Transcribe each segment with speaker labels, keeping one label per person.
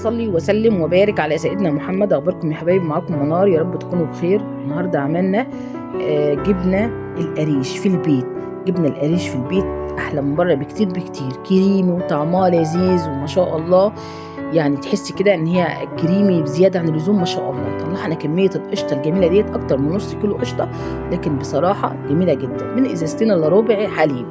Speaker 1: صلي وسلم وبارك على سيدنا محمد. اخباركم يا حبايب؟ معاكم منار، يا رب تكونوا بخير. النهارده عملنا جبنه القريش في البيت. جبنه القريش في البيت احلى من بره بكتير بكتير، كريمي وطعمها لذيذ وما شاء الله، يعني تحسي كده ان هي كريمي بزيادة عن اللزوم ما شاء الله. طلعنا كمية القشطه الجميلة ديت، اكتر من نص كيلو قشطه، لكن بصراحة جميلة جدا، من ازازتين الا ربع حليب.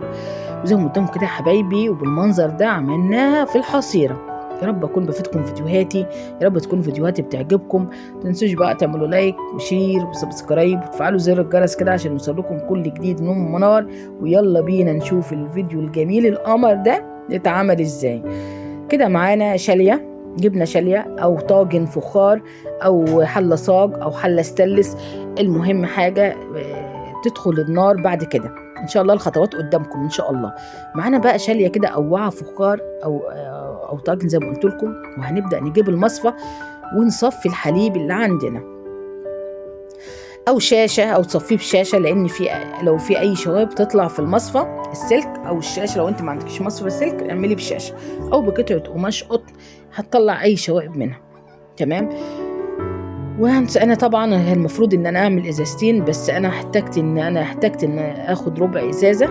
Speaker 1: وزي ما قدامكم كده يا حبايبي وبالمنظر ده عملناها في الحصيرة. يا رب اكون بفيدكم فيديوهاتي، يا رب تكون فيديوهاتي بتعجبكم. متنسوش بقى تعملوا like و share و subscribe وتفعلوا زر الجرس كده عشان يوصلكم كل جديد من ام منار. ويلا بينا نشوف الفيديو الجميل القمر ده اتعمل ازاي. كده معانا شاليه، جبنه شاليه او طاجن فخار او حله صاج او حله ستانلس، المهم حاجة تدخل النار بعد كده ان شاء الله. الخطوات قدامكم ان شاء الله. معانا بقى شاليه كده او وعاء فخار او طاجن زي ما قلت لكم، وهنبدا نجيب المصفى ونصفي الحليب اللي عندنا، او شاشة، او تصفية بشاشة، لان في لو في اي شوائب تطلع في المصفى السلك او الشاشة. لو انت ما عندكش مصفى سلك اعملي بشاشة او بقطعه قماش قطن، هتطلع اي شوائب منها. تمام. انا طبعا المفروض ان انا اعمل ازازتين، بس انا احتجت ان اخد ربع ازازة،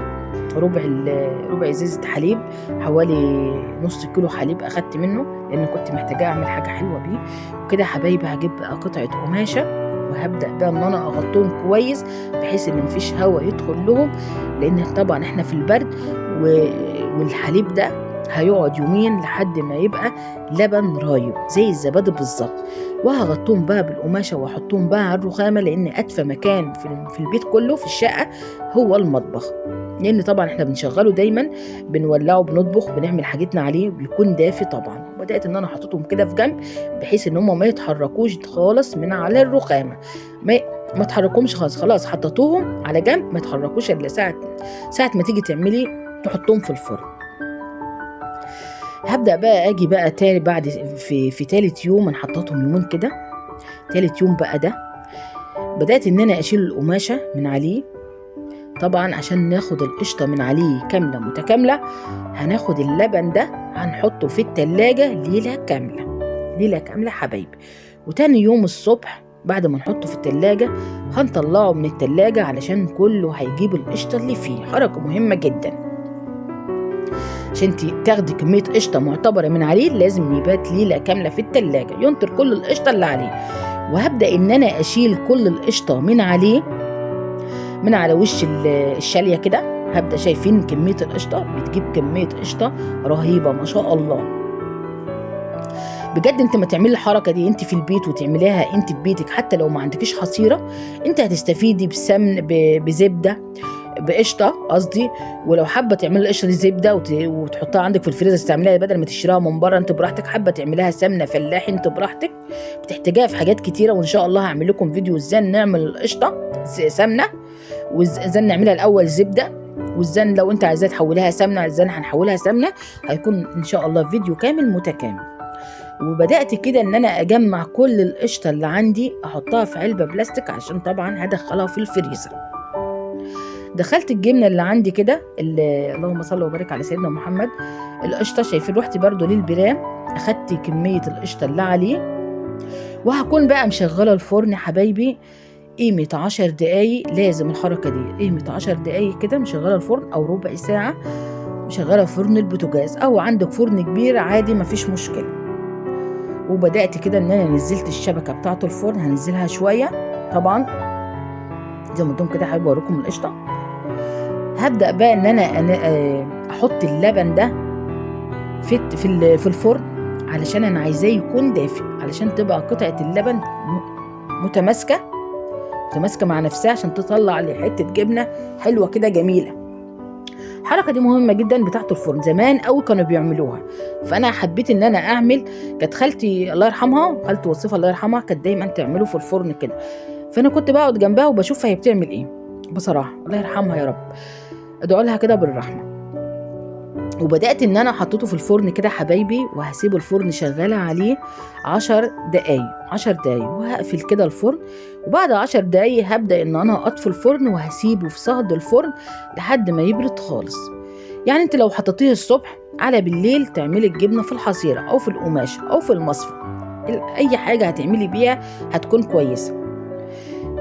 Speaker 1: ربع ازازة حليب، حوالي نص كيلو حليب اخدت منه، لان كنت محتاجه اعمل حاجة حلوة بيه. وكده يا حبايبي هجيب بقى قطعه قماشة وهبدا بقى ان انا اغطيهم كويس بحيث ان مفيش هواء يدخل لهم، لان طبعا احنا في البرد والحليب ده هيقعد يومين لحد ما يبقى لبن رايب زي الزبادي بالظبط. وهغطيهم بقى بالقماشه واحطهم بقى على الرخامه، لان ادفى مكان في البيت كله في الشقة هو المطبخ، لان طبعا احنا بنشغله دايما، بنولعه، بنطبخ، بنعمل حاجتنا عليه، بيكون دافي طبعا. بدات ان انا حطيتهم كده في جنب بحيث ان هم ما يتحركوش خالص من على الرخامه، ما تحركهمش خالص. خلاص حطيتوهم على جنب، ما يتحركوش الا ساعة ما تيجي تعملي تحطهم في الفرن. هبدأ بقى اجي بقى تاني بعد في تالت يوم، انا حطيتهم يومين كده. تالت يوم بقى ده بدأت ان انا اشيل القماشة من عليه، طبعا عشان ناخد القشطة من عليه كاملة متكاملة. هناخد اللبن ده هنحطه في التلاجة ليلة كاملة، ليلة كاملة حبايبي. وتاني يوم الصبح بعد ما نحطه في التلاجة هنطلعه من التلاجة علشان كله هيجيب القشطة اللي فيه. حركة مهمة جدا عشان تاخدي كمية قشطة معتبرة من عليه، لازم يبات ليلة كاملة في التلاجة ينطر كل القشطة اللي عليه. وهبدأ ان انا اشيل كل القشطة من عليه، من على وش الشالية كده. هبدأ، شايفين كمية القشطة؟ بتجيب كمية قشطة رهيبة ما شاء الله بجد. انت ما تعملي الحركة دي انت في البيت وتعمليها انت في بيتك، حتى لو ما عندكيش حصيرة انت هتستفيدي بسمن، بزبدة، بقشطه قصدي. ولو حابة تعملي القشطه دي زبدة وتحطها عندك في الفريزر تستعمليها بدل ما تشتريها من بره، انت براحتك. حابة تعمليها سمنه فلاحي انت براحتك، بتحتاجيها في حاجات كتيرة. وان شاء الله هعمل لكم فيديو ازاي نعمل القشطه سمنه، وازاي نعملها الاول زبدة، وازاي لو انت عايزاها تحوليها سمنه ازاي هنحولها سمنه. هيكون ان شاء الله فيديو كامل متكامل. وبدات كده ان انا اجمع كل القشطه اللي عندي احطها في علبة بلاستيك عشان طبعا هدخلها في الفريزر. دخلت الجبنة اللي عندي كده، اللهم صل وبارك على سيدنا محمد، القشطه. شايفين رحت برده للبرام اخدت كمية القشطه اللي عليه. وهكون بقى مشغله الفرن حبايبي قيمة 10 دقايق، لازم الحركة دي قيمة 10 دقايق كده مشغله الفرن، او ربع ساعة مشغله فرن البوتاجاز، او عندك فرن كبير عادي مفيش مشكلة. وبدات كده ان انا نزلت الشبكة بتاعه الفرن، هنزلها شوية طبعا زي ما قلتلكم كده. حابة اوريكم القشطه. هبدأ بقى ان انا احط اللبن ده في الفرن علشان انا عايزاه يكون دافئ، علشان تبقى قطعة اللبن متماسكة مع نفسها، عشان تطلع لي حتة جبنة حلوة كده جميلة. الحركة دي مهمة جدا بتاعة الفرن، زمان قوي كانوا بيعملوها، فانا حبيت ان انا اعمل. كانت خالتي الله يرحمها، خالتي وصفة الله يرحمها، كانت دايما تعمله في الفرن كده، فانا كنت بقعد جنبها وبشوفها هي بتعمل ايه. بصراحة الله يرحمها يا رب، ادعوا لها كده بالرحمة. وبدات ان انا حطيته في الفرن كده حبايبي، وهسيب الفرن شغالة عليه 10 دقايق، 10 دقايق، وهقفل كده الفرن. وبعد 10 دقايق هبدا ان انا اطفي الفرن، وهسيبه في صهد الفرن لحد ما يبرد خالص. يعني انت لو حطيتيه الصبح على بالليل تعملي الجبنة في الحصيرة او في القماشه او في المصفى، اي حاجة هتعملي بيها هتكون كويسة.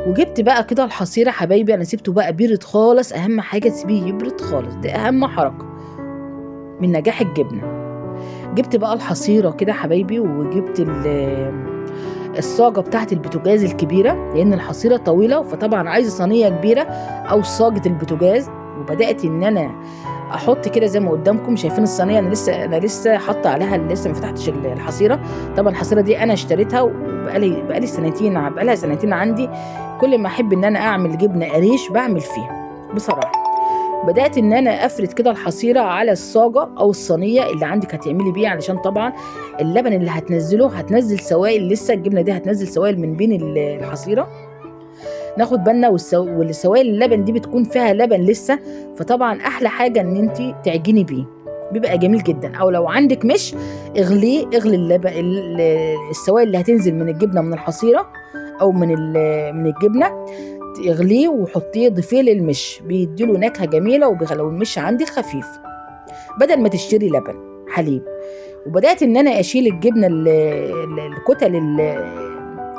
Speaker 1: وجبت بقى كده الحصيرة حبايبي، انا سبته بقى بيرد خالص، اهم حاجة تسيبيه يبرد خالص، دي اهم حركة من نجاح الجبنة. جبت بقى الحصيرة كده حبايبي، وجبت الصاجه بتاعت البوتاجاز الكبيرة، لان الحصيرة طويلة فطبعا عايزه صينية كبيرة او صاجه البوتاجاز. وبدات ان انا احط كده زي ما قدامكم شايفين الصينية، انا لسه حاطه عليها، لسه ما فتحتش الحصيرة. طبعا الحصيرة دي انا اشتريتها وبقالي سنتين، بقالها سنتين عندي، كل ما احب ان انا اعمل جبنه قريش بعمل فيها بصراحة. بدات ان انا افرد كده الحصيرة على الصاجه او الصينية اللي عندك هتعملي بيها، علشان طبعا اللبن اللي هتنزله هتنزل سوائل، لسه الجبنة دي هتنزل سوائل من بين الحصيرة، ناخد بالنا. والسوائل اللبن دي بتكون فيها لبن لسه، فطبعا احلى حاجة ان انت تعجني بيه، بيبقى جميل جدا. او لو عندك مش اغليه، اغلي اللبن، السوائل اللي هتنزل من الجبنة من الحصيرة او من الجبنة، اغليه وحطيه، ضيفيه للمش، بيديله نكهة جميلة، وبيخلي المش عندي خفيف بدل ما تشتري لبن حليب. وبدات ان انا اشيل الجبنة الكتل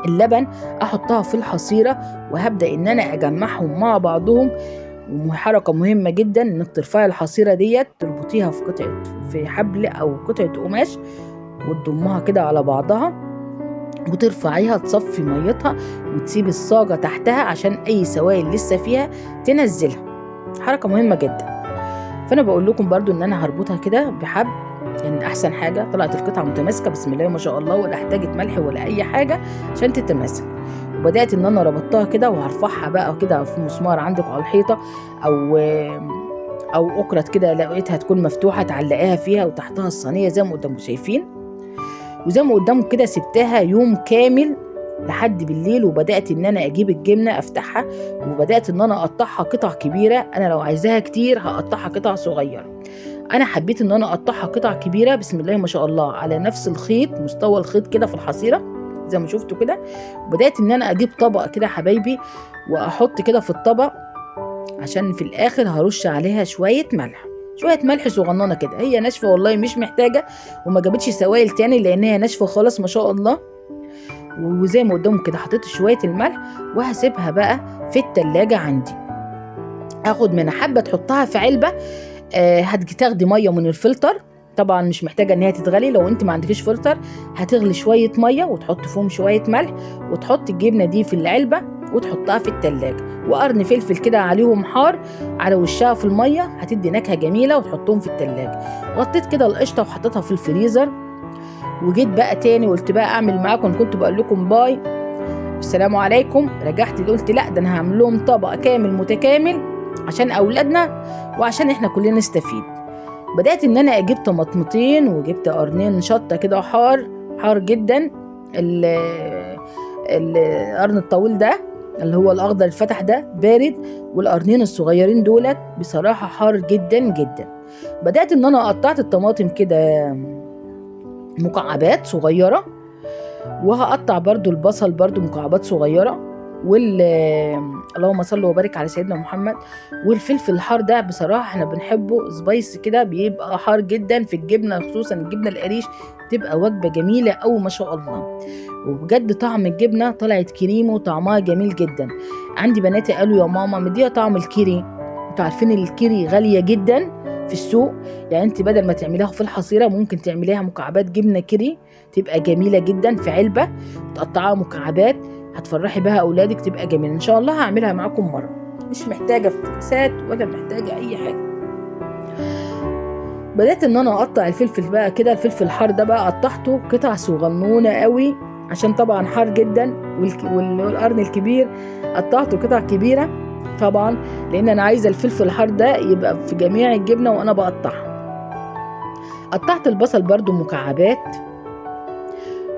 Speaker 1: اللبن احطها في الحصيرة، وهبدا ان انا اجمعهم مع بعضهم. وحركه مهمة جدا انك ترفعي الحصيرة ديت، تربطيها في قطعه، في حبل او قطعه قماش، وتضمها كده على بعضها وترفعيها، تصفي ميتها وتسيب الصاجه تحتها عشان اي سوائل لسه فيها تنزلها. حركة مهمة جدا. فانا بقول لكم برضو ان انا هربطها كده بحبل، يعني احسن حاجة طلعت القطعة متماسكة بسم الله ما شاء الله، ولا احتاجت ملح ولا اي حاجة عشان تتماسك. وبدات ان انا ربطتها كده، وهرفعها بقى كده في مسمار عندك على الحيطة او اكرت كده لقيتها تكون مفتوحة تعلقيها فيها، وتحتها الصينية زي ما قدامكم شايفين. وزي ما قدامكم كده سبتها يوم كامل لحد بالليل، وبدات ان انا اجيب الجبنة افتحها، وبدات ان انا اقطعها قطع كبيرة. انا لو عايزاها كتير هقطعها قطع صغيرة، انا حبيت ان انا اقطعها قطع كبيرة بسم الله ما شاء الله، على نفس الخيط، مستوى الخيط كده في الحصيرة زي ما شفتوا كده. بدات ان انا اجيب طبق كده حبايبي، واحط كده في الطبق، عشان في الاخر هرش عليها شوية ملح، شوية ملح صغننه كده، هي ناشفة والله مش محتاجه، وما جابتش سوائل تاني لان هي ناشفة خالص ما شاء الله. وزي ما قدامكم كده حطيت شوية الملح، وهسيبها بقى في التلاجة عندي. اخد منها حبه تحطها في علبة، هتاخدي مية من الفلتر، طبعا مش محتاجه ان هي تتغلي، لو انت ما عندكيش فلتر هتغلي شوية مية وتحط فيهم شوية ملح، وتحط الجبنة دي في العلبة وتحطها في التلاجة، وقرن فلفل كده عليهم حار على وشها في المية، هتدي نكهة جميلة، وتحطهم في التلاجة. غطيت كده القشطه وحطيتها في الفريزر. وجيت بقى تاني وقلت بقى اعمل معاكم، كنت بقول لكم باي السلام عليكم، رجعت قلت لا ده انا هعمل لهم طبق كامل متكامل عشان اولادنا وعشان احنا كلنا نستفيد. بدات ان انا اجيب طماطمتين، وجبت قرنين شطه كده حار حار جدا، القرن الطويل ده اللي هو الاخضر الفتح ده بارد، والقرنين الصغيرين دولت بصراحة حار جدا جدا. بدات ان انا قطعت الطماطم كده مكعبات صغيرة، وهقطع برضو البصل برضو مكعبات صغيرة، اللهم صل وبارك على سيدنا محمد. والفلفل الحار ده بصراحة احنا بنحبه سبايس كده، بيبقى حار جدا في الجبنة، خصوصا الجبنة القريش تبقى وجبة جميلة أوي ما شاء الله. وبجد طعم الجبنة طلعت كريمة وطعمها جميل جدا. عندي بناتي قالوا يا ماما مديها طعم الكيري، انتوا عارفين الكيري غالية جدا في السوق، يعني انت بدل ما تعمليها في الحصيرة ممكن تعمليها مكعبات جبنه كيري، تبقى جميلة جدا في علبة تقطعها مكعبات، هتفرحي بها اولادك، تبقى جميلة. ان شاء الله هعملها معاكم مرة، مش محتاجه افتكاسات ولا محتاجه اي حاجة. بدات ان انا اقطع الفلفل بقى كده، الفلفل الحار ده بقى قطعته قطع صغنونه قوي عشان طبعا حار جدا، والقرن الكبير قطعته قطع كبيرة طبعا، لان انا عايزه الفلفل الحار ده يبقى في جميع الجبنة وانا بقطعها. قطعت البصل برده مكعبات،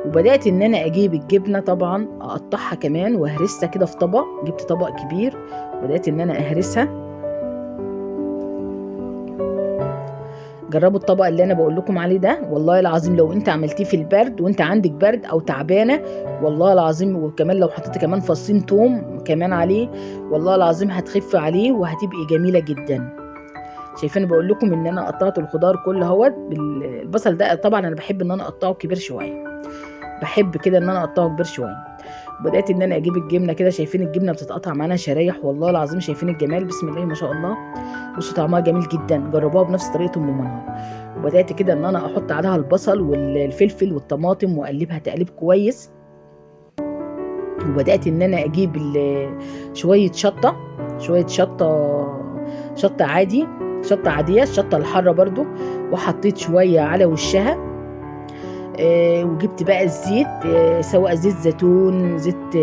Speaker 1: وبدات ان انا اجيب الجبنة طبعا اقطعها كمان واهرسها كده في طبق، جبت طبق كبير بدات ان انا اهرسها. جربوا الطبق اللي انا بقول لكم عليه ده، والله العظيم لو انت عملتيه في البرد وانت عندك برد او تعبانة، والله العظيم، وكمان لو حطيتي كمان فصين توم كمان عليه، والله العظيم هتخف عليه وهتبقي جميلة جدا. شايفين بقول لكم ان انا قطعت الخضار كله اهوت. البصل ده طبعا انا بحب ان انا اقطعه كبير شوية، بحب كده ان انا اقطعه كبير شوية. بدات ان انا اجيب الجبنة كده، شايفين الجبنة بتتقطع معانا شرايح، والله العظيم شايفين الجمال، بسم الله ما شاء الله. بصوا طعمها جميل جدا، جربوها بنفس طريقه ام منار. وبدات كده ان انا احط عليها البصل والفلفل والطماطم واقلبها تقليب كويس. وبدات ان انا اجيب شوية شطه، شوية شطه، شطه عادي، شطه عادية، الشطه الحارة برضو، وحطيت شوية على وشها. وجبت بقى الزيت، سواء زيت زيتون، زيت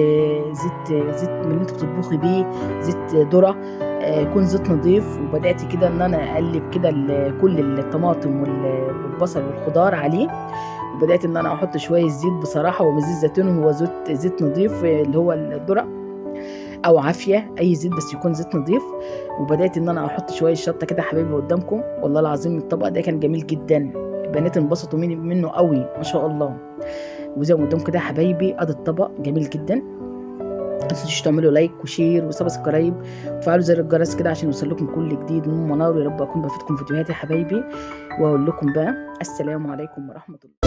Speaker 1: زيت زيت من اللي انت بتطبخي بيه، زيت ذره، يكون زيت نظيف. وبدات كده ان انا اقلب كده كل الطماطم والبصل والخضار عليه. وبدات ان انا احط شوية زيت، بصراحة هو مش زيت زيتون، هو زيت نظيف اللي هو الذرة او عافية، اي زيت بس يكون زيت نظيف. وبدات ان انا احط شوية شطه كده حبايبي قدامكم، والله العظيم الطبق ده كان جميل جدا، البنات انبسطوا منه قوي ما شاء الله. وزي ما قدامكم كده يا حبايبي ادي الطبق جميل جدا. ما تنسوش تعملوا like و share و subscribe وتفعلوا زر الجرس كده عشان يوصل لكم كل جديد من منار، ويا رب اكون بفيدكم فيديوهاتي يا حبايبي. واقول لكم بقى السلام عليكم ورحمة الله.